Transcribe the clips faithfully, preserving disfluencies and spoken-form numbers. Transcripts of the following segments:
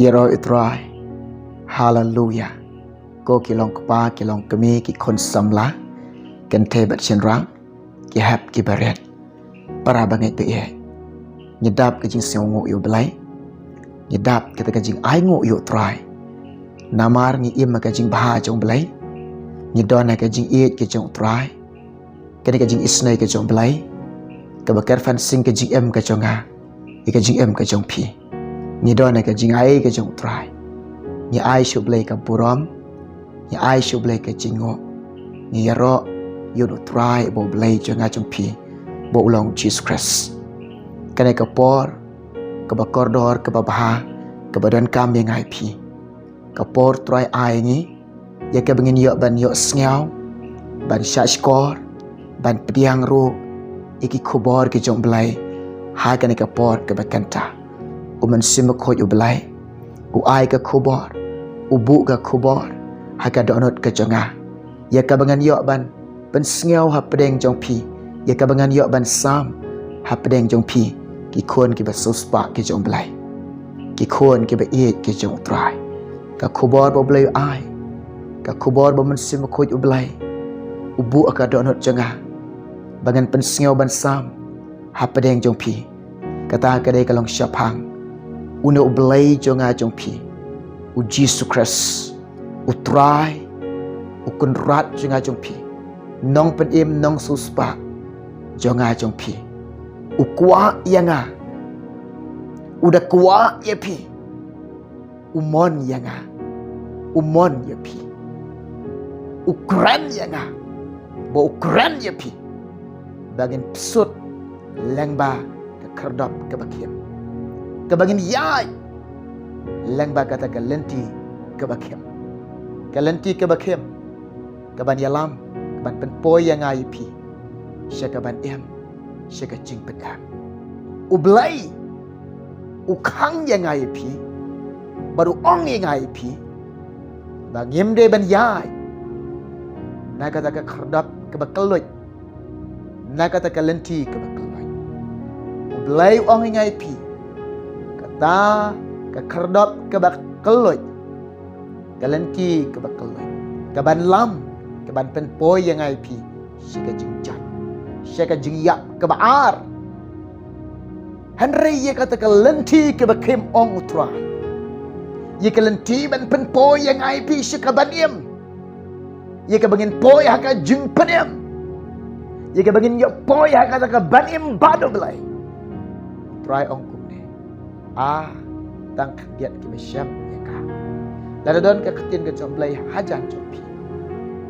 Ïaroh ïa u Trai. Haleluya. Ko ki long kpa, ki long kmie, ki khun samla, kynthei bad shynrang, ki hep ki barit, para bangeit ba ïeit. Ngi dap ka jingsngewnguh ïa u Blei. Ngi dap kata ka jingainguh ïa u Trai. Namar ngi im ha ka jingbha jong u Blei. Ngi don ha ka jingïeit ka jong u Trai. Kane ka jingisynei ka jong u Blei, kaba kyrpad sing ka jingim ka jong nga ïa ka jingim ka jong phi. Ngi don ha ka jingai ka jong u Trai. Ngi ai sha u Blei ka burom. Ngi ai sha u Blei ka jingnguh. Ngi ïaroh ïa u Trai, ba u Blei jong nga jong phi, ba u long Jisu Khrist. Kane ka por kaba kordor, kaba bha, kaba donkam ïa nga ïa phi. Ka por u Trai ai ngi ïa kaba ngin ïoh ban ïohsngew, ban shahshkor, ban pdiang ruh ïa ki khubor ki jong u Blei ha kane ka por kaba kynta. U Mynsiem Bakhuid u Blei u ai ka khubor, u buh ka khubor ha ka dohnud ka jong nga, ïa kaba ngan ïoh ban pynsngew hapdeng jong phi, ïa kaba ngan ïoh ban sam hapdeng jong phi, ki khun kiba siewspah ki jong u Blei, ki khun kiba ïeit ki jong u Trai. Ka khubor ba u Blei u ai, ka khubor ba u Mynsiem Bakhuid u Blei u buh ha ka dohnud jong nga, ba ngan pynsngew ban sam hapdeng jong phi. Kata ka dei ka long shaphang une u Blei jong nga jong phi, u Jisu Khrist, u Trai, u Kynrad jong nga jong phi, Nongpynim Nongsiewspah jong nga jong phi. U kwah ïa nga, u da kwah ïa phi. U mon ïa nga, u mon ïa phi, u kren ïa nga, ba u kren ïa phi, ba ngin psut lyngba ka khyrdop kaba khim, kaba ngin ïaid lyngba kata ka lynti kaba khim, ka lynti kaba khim, kaban ïalam, kaban pynpoi ïa nga ïa phi sha kaban im, sha ka jingpynim. U Blei u khang ïa nga ïa phi, bad u ong ïa nga ïa phi, ba ngim dei ban ïaid na kata ka khyrdop kaba kylluid, na kata ka lynti kaba kylluid. U Blei u ong ïa nga ïa phi, kata ka khyrdop kaba kylluid, ka lynti kaba kylluid, kaban lam, kaban pynpoi ïa nga ïa phi sha ka jingjot, sha ka jingïap kaba ar. Hynrei ïa kata ka lynti kaba khim, ong u Trai, ïa ka lynti ban pynpoi ïa nga ïa phi sha kaban im, ïa kaba ngin poi ha ka jingpynim, ïa kaba ngin ïoh poi ha kata kaban im bad u Blei. U Trai ong kumne: A, tang khyndiat kiba shem ïa ka. Lada don ka ktien ka jong u Blei hajan jong phi,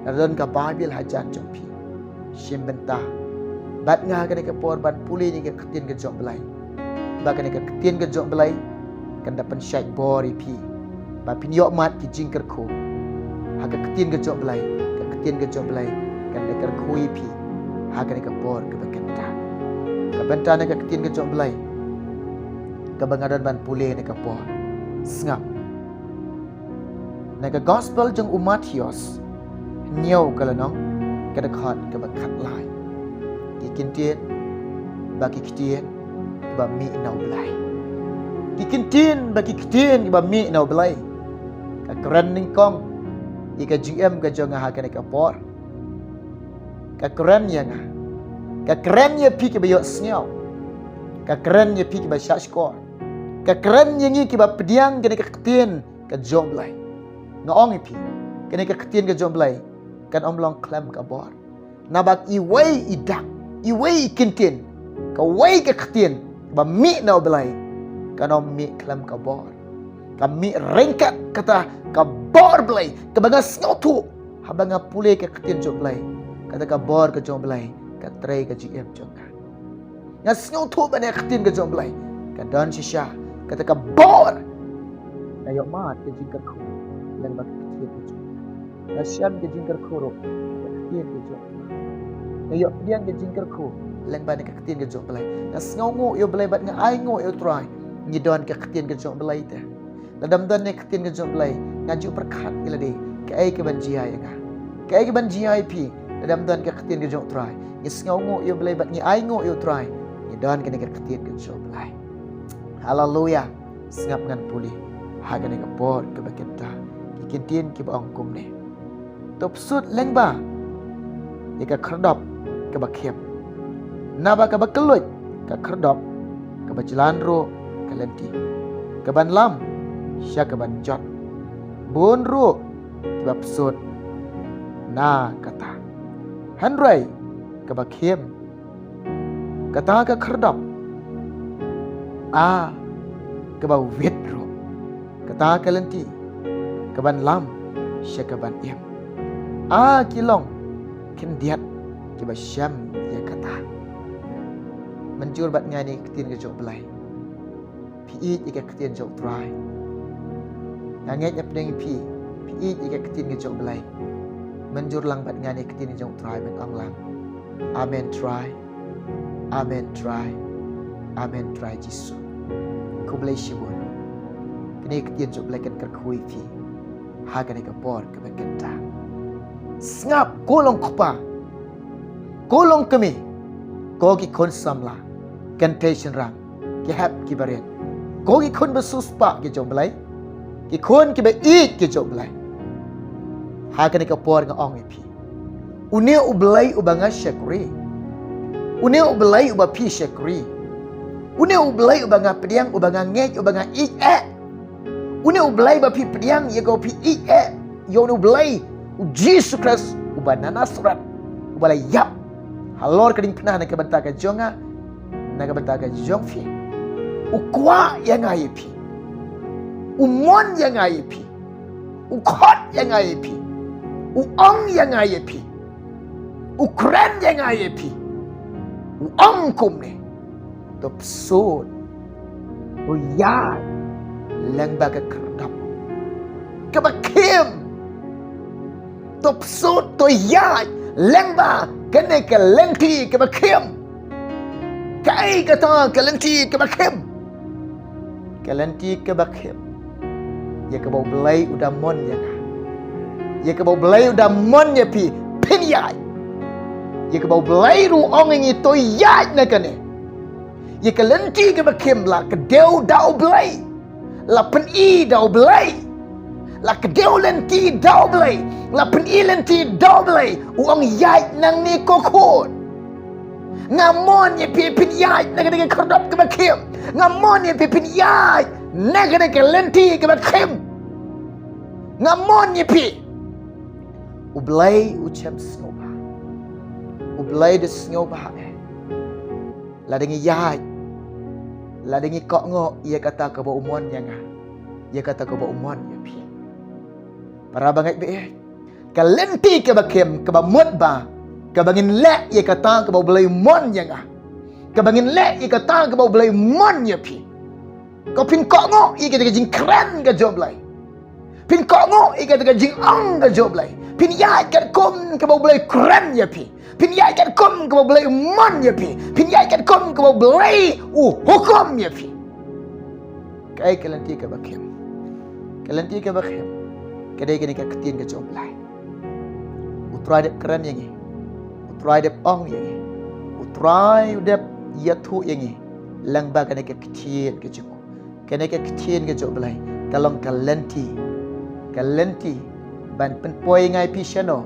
lada don ka Baibl hajan jong phi, shim bynta bad nga kane ka por ban pule ïa ka ktien ka jong u Blei. Ba kane ka ktien ka jong u Blei kan da pynshait bor ïa phi, ba phin ïoh mad ki jingkyrkhu ha ka ktien ka jong u Blei. Ka ktien ka jong u Blei kan da kyrkhu ïa phi ha kane ka por kaba kynta. Ka bynta na ka ktien ka jong u Blei kaba nga don ban pule na ka por. Sngap na ka Gospel jong u Mathaios, hynñiew ka lynnong, ka dkhot kaba khatlai. Ki ktien ba ki ktien kiba mih na u Blei. Ki ktien ba ki ktien kiba mih na u Blei. Ka kren nyngkong ïa ka jingim ka jong nga ha kane ka por. Ka kren ïa nga. Ka kren ïa phi kiba ïohsngew. Ka kren ïa phi kiba shahshkor. Ka kren ïa ngi kiba pdiang kane ka ktien ka jong u Blei. Nga ong ïa phi, kane ka ktien ka jong u Blei kan ym long khlem ka bor. Naba iwei i dak, iwei i ktien, kawei ka ktien ba mih na u Blei, kan ym mih khlem ka bor. Ka mih ryngkat kata ka bor Blei, kaba nga sngewthuh haba nga pule ka ktien jong u Blei. Kata ka bor ka jong u Blei ka trei ka jingim jong nga. Nga sngewthuh ba na ka ktien ka jong u Blei ka don shisha kata ka bor. Nga ïoh mad ka jingkyrkhu lyngba ka ktien ka jong u Blei. Nga shem ka jingkyrkhu ruh ka ktien ka jong u Blei. Nga ïoh pdiang ka jingkyrkhu lyngba na ka ktien ka jong u Blei. Nga sngewnguh ïa u Blei bad nga ainguh ïa u Trai. Ngi don ka ktien ka jong u Blei te. Lada ym don na ka ktien ka jong u Blei, nga ju pyrkhat ïa lade, kaei kaban jia ïa nga? Kaei kaban jia ïa phi? Lada ym don ka ktien ka jong u Trai. Ngi sngewnguh ïa u Blei bad ngi ainguh ïa u Trai. Ngi don kane ka ktien ka jong u Blei. Haleluya. Sngap ngan pule. Ha kane ka por kaba kynta, ki kyntien kiba ong kumne: To psut lyngba ïa ka khyrdop kaba khim. Naba kaba kylluid ka khyrdop, kaba jlan ruh ka lynti, kaban lam sha kaban jot. Bun ruh kiba psut na kata. Hynrei kaba khim, kata ka khyrdop, a kaba wit ruh, kata ka lynti, kaban lam sha kaban im, a ki long khyndiat kiba shem ïa kata. Mynjur bad nga ïa kane ka ktien ka jong U Blei. Phi ïeit ïa ka ktien jong U Trai? Nga ngeit na pdeng phi, phi ïeit ïa ka ktien ka jong U Blei. Mynjur lang bad nga ïa ka ktien ka jong U Trai, ban ong lang: Amen Trai. Amen Trai. Amen Trai Jisu. Khublei shibun. Kane ka ktien jong U Blei kan kyrkhu ïa phi ha kane ka por kaba kynta. Sngap, ko long kpa, ko long kmie, ko ki khun samla, kynthei shynrang, ki hep ki barit, ko ki khun ba siewspah ki jong U Blei, ki khun kiba ïeit ki jong U Blei. Ha kane ka por nga ong ïa phi, une U Blei uba nga shakri, une U Blei uba phi shakri, une U Blei uba nga pdiang, uba nga ngeit, uba nga ïeit eh, une U Blei ba phi pdiang ïa ka, ba phi ïeit eh, ïa une U Blei, U Jisu Khrist uba na Nasareth, uba la ïap halor ka diengphna na ka bynta ka jong nga, na ka bynta ka jong phi. U kwah ïa nga ïa phi. U mon ïa nga ïa phi. U khot ïa nga ïa phi. U ong ïa nga ïa phi. U kren ïa nga ïa phi. U ong kumne: To psut, to ïaid lyngba ka khyrdop kaba khim. To psut, to ïaid lyngba kane ka lynti kaba khim. Kaei kata ka lynti kaba khim? Ka lynti kaba khim, ïa kaba U Blei u da mon ïa nga, ïa kaba U Blei u da mon ïa phi, phin ïaid. Ïa kaba U Blei ruh u ong ïa ngi: To ïaid na kane. Ïa ka lynti kaba khim la kdew da U Blei, la pyni da U Blei. La kdew lynti da U Blei, la pyni lynti da U Blei. U ong: Ïaid nangne ko khun. Nga mon ïa phi phin ïaid na kane ka khyrdop kaba khim. Nga mon ïa phi phin ïaid na kane ka lynti kaba khim. Nga mon ïa phi. U Blei u shem sngewbha. U Blei u da sngewbha eh. Lada ngi ïaid, lada ngi kohnguh ïa kata kaba u mon ïa nga, ïa kata kaba u mon ïa phi. Para bangeit ba ïeit, ka lynti kaba khim kaba mut ba, kaba ngin leh ïa kata kaba U Blei u mon ïa nga, kaba ngin leh ïa kata kaba U Blei u mon ïa phi. Ko phin kohnguh ïa kata ka jingkren ka jong U Blei. Phin kohnguh ïa kata ka jingong ka jong U Blei. Phin ïaid katkum kaba U Blei u kren ïa phi. Phin ïaid katkum kaba U Blei u mon ïa phi. Phin ïaid katkum kaba U Blei u hukum ïa phi. Kaei ka lynti kaba khim? Ka lynti kaba khim ka dei kane ka ktien ka jong U Blei. U Trai u dep kren ïa ngi. U Trai u dep ong ïa ngi. U Trai u dep ïathuh ïa ngi lyngba kane ka ktien ka jong u. Kane ka ktien ka jong U Blei ka long ka lynti. Ka lynti ban pynpoi ïa nga ïa phi shano?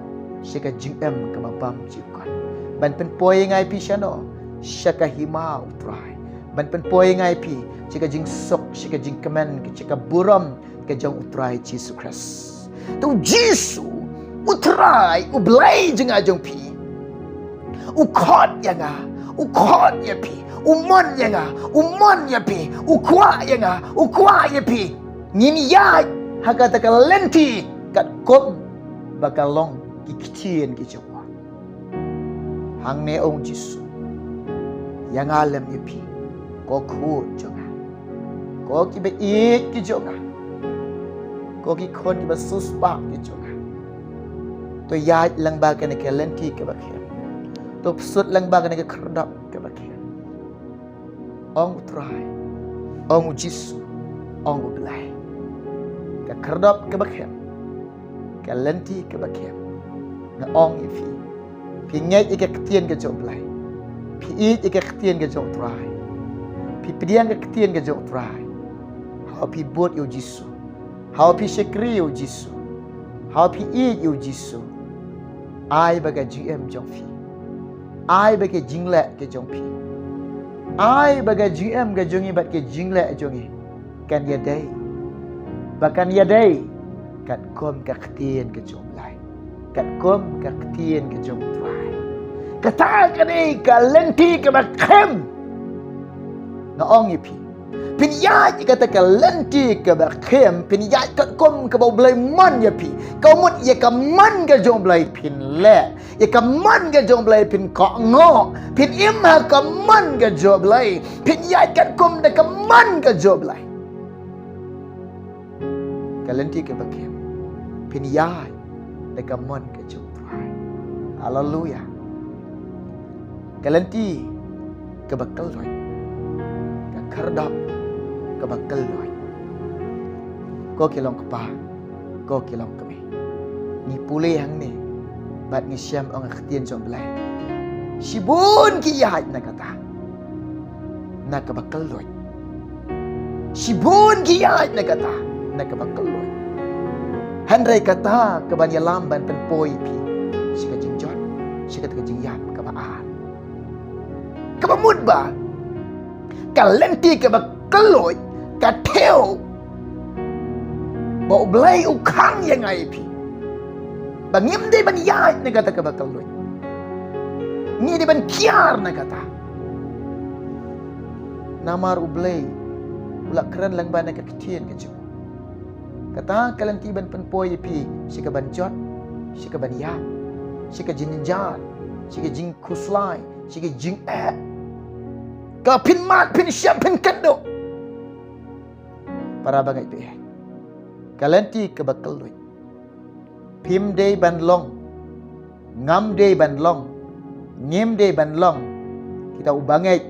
Sha ka jingim kaba bymjukut. Ban pynpoi ïa nga ïa phi shano? Sha ka hima U Trai. Ban pynpoi ïa nga ïa phi sha ka jingsuk, sha ka jingkmen, sha ka burom ka jong U Trai Jisu Khrist. To U Jisu, U Trai, U Blei jong nga jong phi, u khot ïa nga, u khot ïa phi, u mon ïa nga, u mon ïa phi, u kwah ïa nga, u kwah ïa phi. Ngin ïaid ha kata ka lynti katkum ba ka long ki ktien ki jong u. Hangne ong Jisu, ïa nga lem ïa phi, ko khun jong nga, ko kiba ïeit ki jong nga, ko ki khun kiba siewspah ki jong nga. To ïaid lyngba kane ka lynti kaba khim. To psut lyngba kane ka khyrdop kaba khim. Ong U Trai, ong U Jisu, ong U Blei. Ka khyrdop kaba khim, ka lynti kaba khim. Nga ong ïa phi, phi ngeit ïa ka ktien ka jong U Blei, phi ïeit ïa ka ktien ka jong U Trai, phi pdiang ka ktien ka jong U Trai, haba phi bud ïa U Jisu, Haba phi shakri ïa u Jisu, haba phi ïeit ïa u Jisu, ai ba ka jingim jong phi, ai ba ka jingleh ka jong phi, ai ba ka jingim ka jong ngi bad ka jingleh jong ngi kan ïadei, ba kan ïadei katkum ka ktien ka jong u Blei, katkum ka ktien ka jong u Trai. Kata ka dei ka lynti kaba khim. Nga ong ïa phi, phin ïaid ïa kata ka lynti kaba khim, phin ïaid katkum kaba u Blei mon ïa phi. Ka mut ïa ka mon ka jong u Blei phin leh, ïa ka mon ka jong u Blei phin kohnguh, phin im ha ka mon ka jong u Blei, phin ïaid katkum da ka mon ka jong u Blei. Ka lynti kaba khim, phin ïaid da ka mon ka jong u Trai. Haleluya. Ka lynti kaba kylluid, ka khyrdop kaba kylluid. Ko ki long kpa, ko ki long kmie, ngi pule hangne bad ngi shem ong ka ktien jong u Blei, shibun ki ïaid na kata, na kaba kylluid. Shibun ki ïaid na kata, na kaba kylluid. Hynrei kata kaban ïalam ban pynpoi ïa phi sha ka jingjot, sha kata ka jingïap kaba ar. Kaba mut ba ka lynti kaba kylluid ka thew ba u Blei u khang ïa nga ïa phi, ba ngim dei ban ïaid na kata kaba kylluid. Ngi dei ban kiar na kata. Namar u Blei u la kren lyngba na ka ktien ka jong u. Kata ka lynti ban pynpoi ïa phi sha kaban jot, sha kaban ïap, sha ka jingjynjar, sha ka jingkhuslai, sha ka jingeh, ka phin mad, phin shep, phin kynduh. Para bangeit, phi eh, ka lynti kaba kylluid. Phim dei ban long, ngam dei ban long, ngim dei ban long kita u bangeit,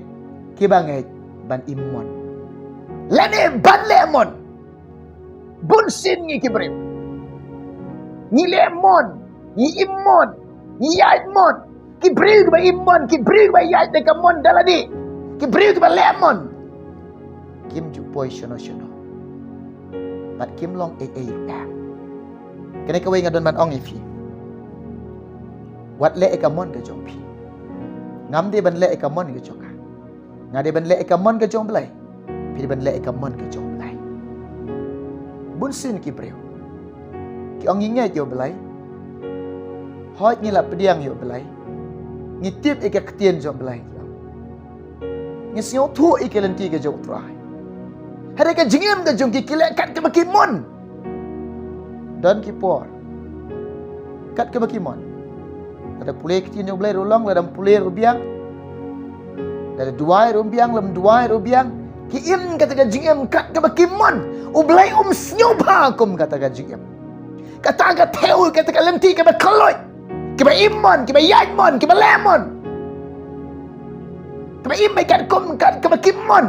ki bangeit ban im mon lane ban leh mon. Bun sien ngi ki briew ngi leh mon, ngi im mon, ngi ïaid mon. Ki briew kiba im mon, ki briew kiba ïaid da ka mon da lade, ki briew kiba leh mon, kim ju poi shano shano bad kim long ei ei ruh em. Kane kawei nga don ban ong ïa phi, wat leh ïa ka mon ka jong phi. Ngam dei ban leh ïa ka mon ka jong nga. Nga dei ban leh ïa ka mon ka jong u Blei. Phi dei ban leh ïa ka mon ka jong u Blei. Bun sien ki briew ki ong ngi ngeit ïa u Blei, hooid ngi la pdiang ïa u Blei, ngi tip ïa ka ktien jong u Blei, ngi sngewthuh ïa ka lynti ka jong u Trai. Hynrei ka jingim ka jong ki ki leh kat kaba ki mon. Don ki por kat kaba ki mon. Lada pule ktien jong u Blei ruh long, lada pule ruh biang, lada duwai ruh biang, lada duwai ruh biang, ki im kata ka jingim kat kaba ki mon. U Blei um sngewbha kum kata ka jingim. Kata ka thew, kata ka lynti kaba kylluid, kiba im mon, kiba ïaid mon, kiba leh mon, kiba im bad katkum kat kaba ki mon,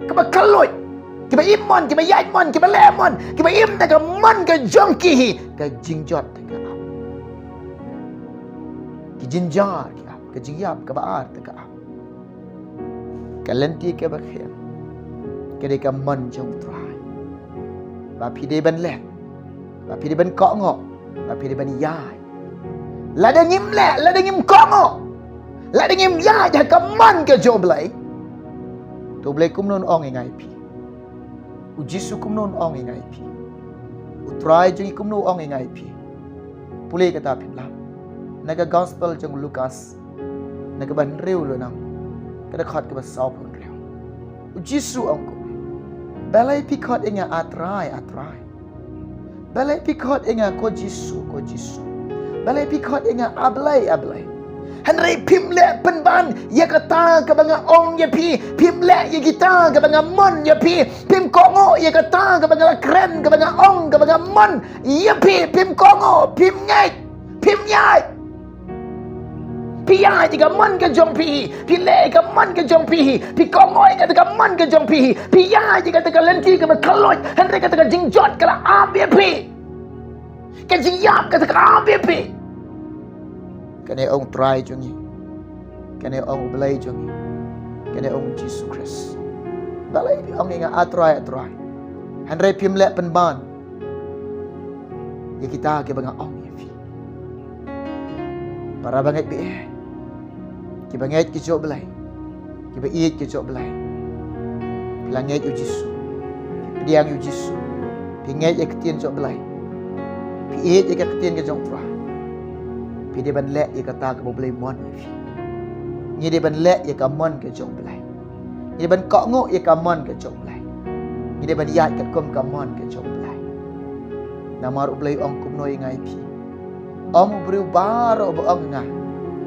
kaba kylluid, kiba im mon, kiba ïaid mon, kiba leh mon, kiba im da ka mon ka jong ki hi. Ka jingjot te ka ap, ki jynjar ki ap, ka jingïap kaba ar te ka ap. Ka lynti kaba khim ka dei ka mon jong u Trai. Ba phi dei ban leh, ba phi dei ban kohnguh, ba phi dei ban ïaid. Lada ngim leh, lada ngim kohnguh, lada ngim ïaid ha ka mon ka jong u Blei, to u Blei kumno un ong ïa nga ïa phi? U Jisu kumno un ong ïa nga ïa phi? U Trai jong ngi kumno u ong ïa nga ïa phi? Pule kata phin lap na ka gospel jong u Lukas, na kaba hynriew lynnong, ka dkhot kaba sawphew hynriew. U Jisu u ong kumne, balei phi khot ïa nga A Trai, A Trai? Balei phi khot ïa nga ko Jisu, ko Jisu? Balei phi khot ïa nga A Blei, A Blei? Hynrei phim leh pynban ïa kata kaba nga ong ïa phi. Phim leh ïa kita kaba nga mon ïa phi. Phim kohnguh ïa kata kaba nga la kren, kaba nga ong, kaba nga mon ïa phi. Phim kohnguh, phim ngeit, phim ïaid. Phi ïaid ïa ka mon ka jong phi hi, phi leh ïa ka mon ka jong phi hi, phi kohnguh ïa kata ka mon ka jong phi hi. Phi ïaid ïa kata ka lynti kaba kylluid, hynrei kata ka jingjot ka la ap ïa phi. Ka jingïap kata ka ap ïa phi. Kane ong Trai jong ngi, kane ong u Blei jong ngi, kane ong Jisu Khrist. Balei phi ong ïa nga A Trai, A Trai? Hynrei phim leh pynban ïa kita kiba nga ong ïa phi. Para bangeit ba ïeit, kiba ngeit ki jong U Blei, kiba ïeit ki jong U Blei. Phi la ngeit ïa U Jisu, phi pdiang ïa U Jisu, phi ngeit ïa ka ktien jong U Blei, phi ïeit ïa ka ktien ka jong U Trai, phi dei ban leh ïa kata kaba U Blei mon ïa phi. Ngi dei ban leh ïa ka mon ka jong U Blei. Ngi dei ban kohnguh ïa ka mon ka jong U Blei. Ngi dei ban ïaid katkum ka mon ka jong U Blei. Namar U Blei u ong kumno ïa nga ïa phi? Ym u briew baroh ba ong ïa nga,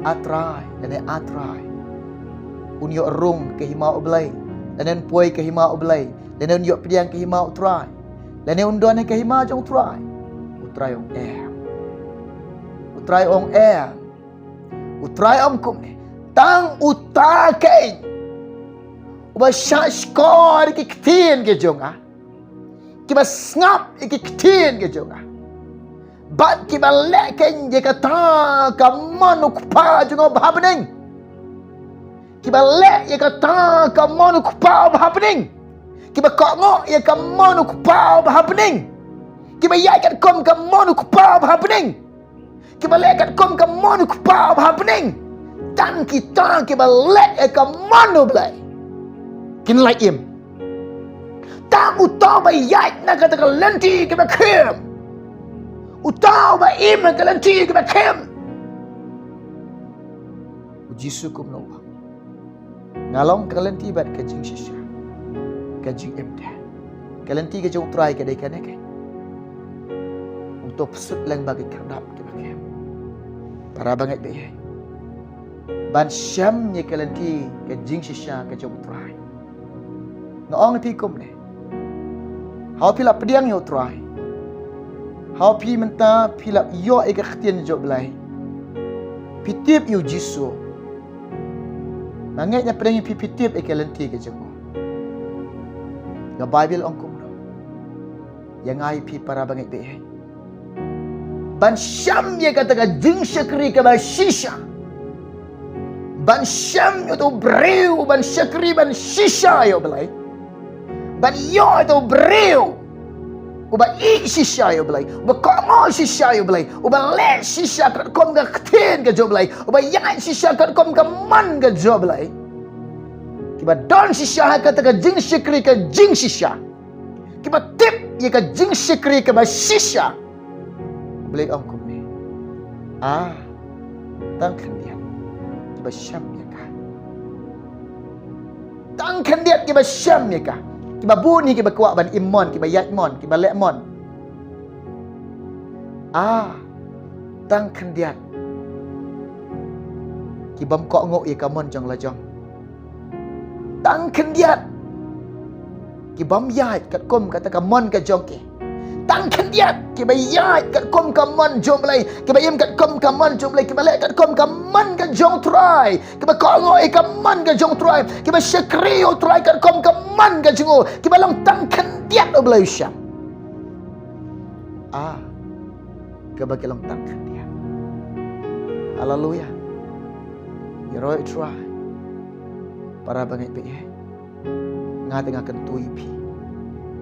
A Trai, lane A Trai, un ïoh rung ka hima U Blei, lane un poi ka hima U Blei, lane un ïoh pdiang ka hima U Trai, lane un don ha ka hima jong U Trai. U Trai u ong em. U Trai u ong em. U Trai u ong kumne, tang uta keiñ uba shahshkor ïa ki ktien ki jong nga, kiba sngap ïa ki ktien ki jong nga, bad kiba leh keiñ ïa kata ka mon U Kpa jong nga uba ha bneng. Kiba leh ïa kata ka mon U Kpa uba ha bneng. Kiba kohnguh ïa ka mon U Kpa uba ha bneng. Kiba ïaid katkum ka mon U Kpa uba ha bneng. Kiba leh katkum ka mon U Kpa uba ha bneng. Tang kita kiba leh ïa ka mon U Blei kin lait im. Tang uta uba ïaid na kata ka lynti kaba khim, uta uba im ha ka lynti kaba khim. U Jisu kumno u ong? Nga long ka lynti bad ka jingshisha, ka jingim te. Ka lynti ka jong U Trai ka dei kane keiñ. Un to pynsuh lang ba ki khyrdop kiba khim. Para bangeit ba ïeit, ban shem ïa ka lynti ka jingshisha ka jong U Trai, nga ong ïa phi kumne. Haba phi la pdiang ïa U Trai, haba phi mynta phi la ïoh ïa ka ktien jong U Blei, phi tip ïa U Jisu, nga ngeit na pdeng ïa phi, phi tip ïa ka lynti ka jong u. Ka Baibl ong kumno ïa nga ïa phi, para bangeit ba ïeit? Ban shem ïa kata ka jingshakri kaba shisha. Ban shem ïa uto u briew ban shakri ban shisha ïa U Blei. Ban ïoh ïa uto u briew uba ïeit shisha ïa U Blei, uba kohnguh shisha ïa U Blei, uba leh shisha katkum ka ktien ka jong U Blei, uba ïaid shisha katkum ka mon ka jong U Blei. Kiba don shisha ha kata ka jingshakri ka jingshisha. Kiba tip ïa ka jingshakri kaba shisha. U Blei u ong kumne, ah, tang khyndiat kiba shem ïa ka. Tang khyndiat kiba shem ïa ka. Kiba bun hi kiba kwah ban im mon, kiba ïaid mon, kiba leh mon. Ah, tang khyndiat ki bym kohnguh ïa ka mon jong la jong. Tang khyndiat ki bym ïaid katkum kata ka mon ka jong ki. Tang khyndiat kiba ïaid katkum ka mon jong U Blei, kiba im katkum ka mon jong U Blei, kiba leh katkum ka mon ka jong U Trai, kiba kohnguh ïa ka mon ka jong U Trai, kiba shakri ïa U Trai katkum ka mon ka jong u, kiba long tang khyndiat, U Blei u shem. Ah, kaba ki long tang khyndiat. Haleluia. Ïaroh ïa U Trai. Para bangeit ba ïeit, nga te nga kyntu ïa phi,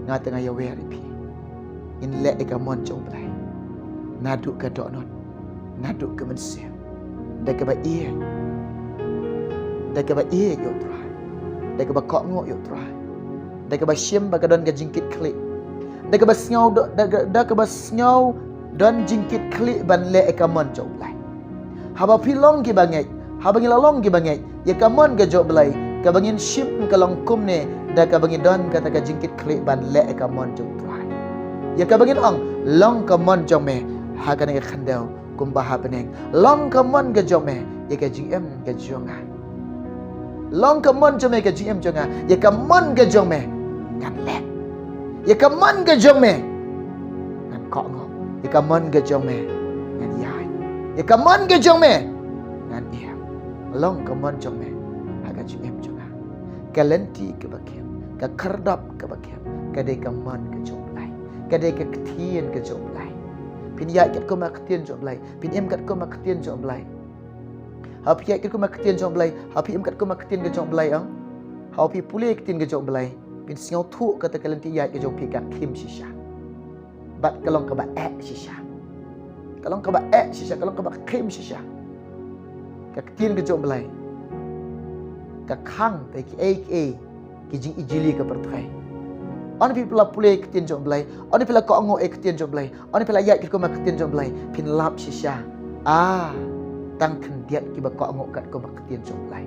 nga te nga ïawer ïa phi. Ngin leh ïa ka mon jong U Blei naduh ka dohnud, naduh ka mynsiem, da kaba ïeit, da kaba ïeit ïa U Trai, da kaba kohnguh ïa U Trai, da kaba shim ba ka don ka jingkitkhlieh, da kaba sngew do-, da, da, da kaba sngew don jingkitkhlieh ban leh ïa ka mon jong U Blei. Haba phi long kiba ngeit, haba ngi la long kiba ngeit ïa ka mon ka jong U Blei, kaba ngin shim ka long kumne, da kaba ngi don kata ka jingkitkhlieh ban leh ïa ka mon jong U Trai. Ïa kaba ngin ong, long ka mon jong me ha kane ka khyndew kumba ha bneng. Long ka mon ka jong me ïa ka jingim ka jong nga. Long ka mon jong me ka jingim jong nga. Ïa ka mon ka jong me ngan leh. Ïa ka mon ka jong me ngan kohnguh. Ïa ka mon ka jong me ngan ïaid. Ïa ka mon ka jong me ngan im. Long ka mon jong me ha ka jingim jong nga. Ka lynti kaba khim, ka khyrdop kaba khim, ka dei ka mon ka jong U Blei, ka dei ka ktien ka jong U Blei. Phin ïaid katkum ka ktien jong U Blei, phin im katkum ka ktien jong U Blei. Haba phi ïaid katkum ka ktien jong U Blei, haba phi im katkum ka ktien ka jong U Blei, ong. Haba phi pule ka ktien ka jong U Blei, Phin sngewthuh kata ka lynti ïaid ka jong phi ka khim shisha. Bad ka long kaba eh shisha. Ka long kaba eh shisha, ka long kaba khim shisha. Ka ktien ka jong U Blei ka khang ïa kiei kiei ki jingijli ka pyrthei. Ynda phi la pule ïa ka ktien jong U Blei, ynda phi la kohnguh ïa ka ktien jong U Blei, ynda phi la ïaid katkum ka ktien jong U Blei, phin lap shisha. Ah, tang khyndiat kiba kohnguh katkum ka ktien jong U Blei.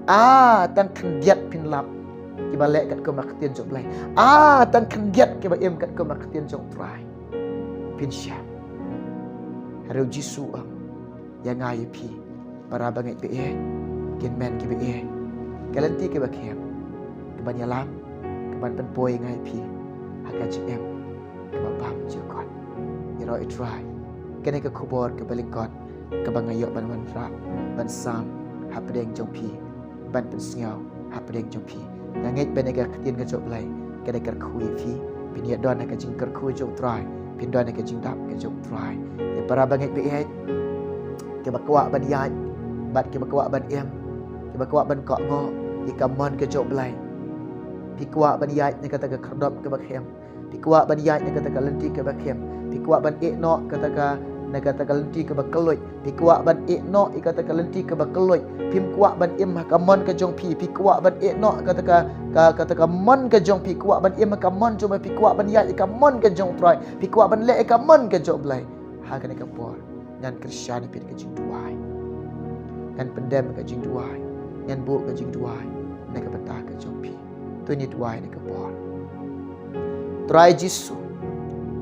Ah, tang khyndiat phin lap kiba leh katkum ka ktien jong U Blei. Ah, tang khyndiat kiba im katkum ka ktien jong U Trai. Phin shem. Hynrei U Jisu u ong, ïa nga ïa phi, para bangeit ba ïeit, ki hynmen kiba ïeit, ka lynti kaba khim kaban ïalam, kaban pynpoi ïa nga ïa phi ha ka jingim kaba bymjukut. Ïaroh ïa U Trai, kane ka khubor kaba lyngkot kaba nga ïoh ban wanrah, ban sam hapdeng jong phi, ban pynsngew hapdeng jong phi. Nga ngeit ba kane ka ktien ka jong U Blei ka dei kyrkhu ïa phi. Phin ïa don ha ka jingkyrkhu jong U Trai, phin don ha ka jingdap ka jong U Trai. Ïa para bangeit ba ïeit, kiba kwah ban ïaid bad kiba kwah ban im, kiba kwah ban kohnguh ïa ka mon ka jong U Blei. Phi kwah ban ïaid na kata ka khyrdop kaba khim, phi kwah ban ïaid na kata ka lynti kaba khim, phi kwah ban ïeh noh kata ka, na kata ka lynti kaba kylluid, phi kwah ban ïeh noh ïa kata ka lynti kaba kylluid, phim kwah ban im ha ka mon ka jong phi, phi kwah ban ïeh noh kata ka, ka, kata ka mon ka jong phi, kwah ban im ha ka mon jong phi, phi kwah ban ïaid ïa ka mon ka jong U Trai, phi kwah ban leh ïa ka mon ka jong U Blei. Ha kane ka por ngan kyrshan ïa phi da ka jingduwai. Ngan pyndem ka jingduwai, ngan buh ka jingduwai na ka bynta ka jong phi. To ngin duwai na ka por. Trai Jisu,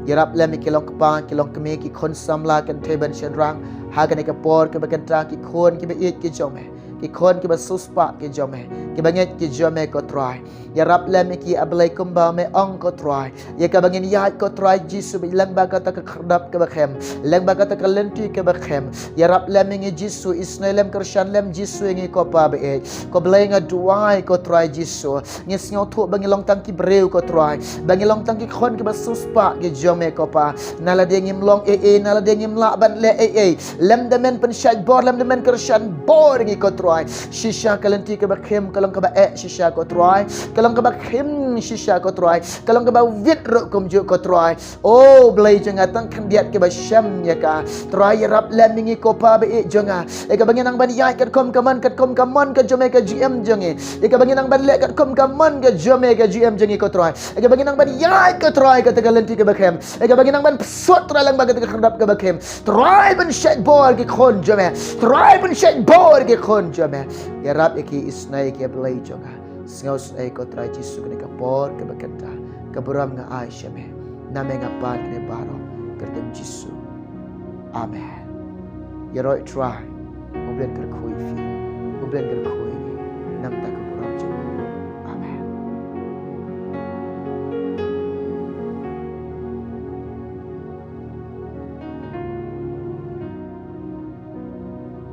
ïarap lem ïa ki long kpa, ki long kmie, ki khun samla, kynthei bad shynrang, ha kane ka por kaba kynta, ki khun kiba ïeit ki jong me, ki khun kiba siewspah ki jong me, kiba ngeit ki jong me ko Trai. Ïarap lem ïa ki, A Blei, kumba me ong ko Trai, ïa kaba ngin ïaid ko Trai Jisu, ba lyngba kata ka khyrdop kaba khim, lyngba kata ka lynti kaba khim. Ïarap lem ïa ngi Jisu, isynei lem, kyrshan lem Jisu ïa ngi ko Pa ba ïeit. Ko Blei, nga duwai ko Trai Jisu, ngi sngewthuh ba ngi long tang ki briew ko Trai, ba ngi long tang ki khun kiba siewspah ki jong me ko Pa. Na lade ngim long ei ei, na lade ngim lah ban leh ei ei, lymda men pynshait bor, lymda men kyrshan bor ïa ngi ko Trai. Shisha ka lynti kaba khim ka long kaba eh shisha ko Trai, ka long kaba khim shisha ko Trai, ka long kaba wit ruh kumjuh ko Trai. O Blei jong nga, tang khyndiat kiba shem ïa ka. Trai, ïarap lem ïa ngi ko Pa ba ïeit jong nga, ïa kaba ngin nang ban ïaid katkum ka mon, katkum ka mon ka jong me ka jingim jong ngi, ïa kaba ngin nang ban leh katkum ka mon ka jong me ka jingim jong ngi ko Trai, ïa kaba ngin nang ban ïaid ko Trai kata ka lynti kaba khim, ïa kaba ngin nang ban pynshut Trai lyngba kata ka khyrdop kaba khim. Trai, pynshait bor ki khun jong me. Trai, pynshait bor ki khun jong me. Ïarap ïa ki, isynei ïa ki, A Blei jong nga. Sngewsynei ko Trai Jisu, kane ka por kaba kynta ka burom nga ai sha me. Na me nga pan kane baroh, kyrteng Jisu. Amen. Ïaroh Trai, U Blei un kyrkhu ïa phi. U Blei un kyrkhu ïa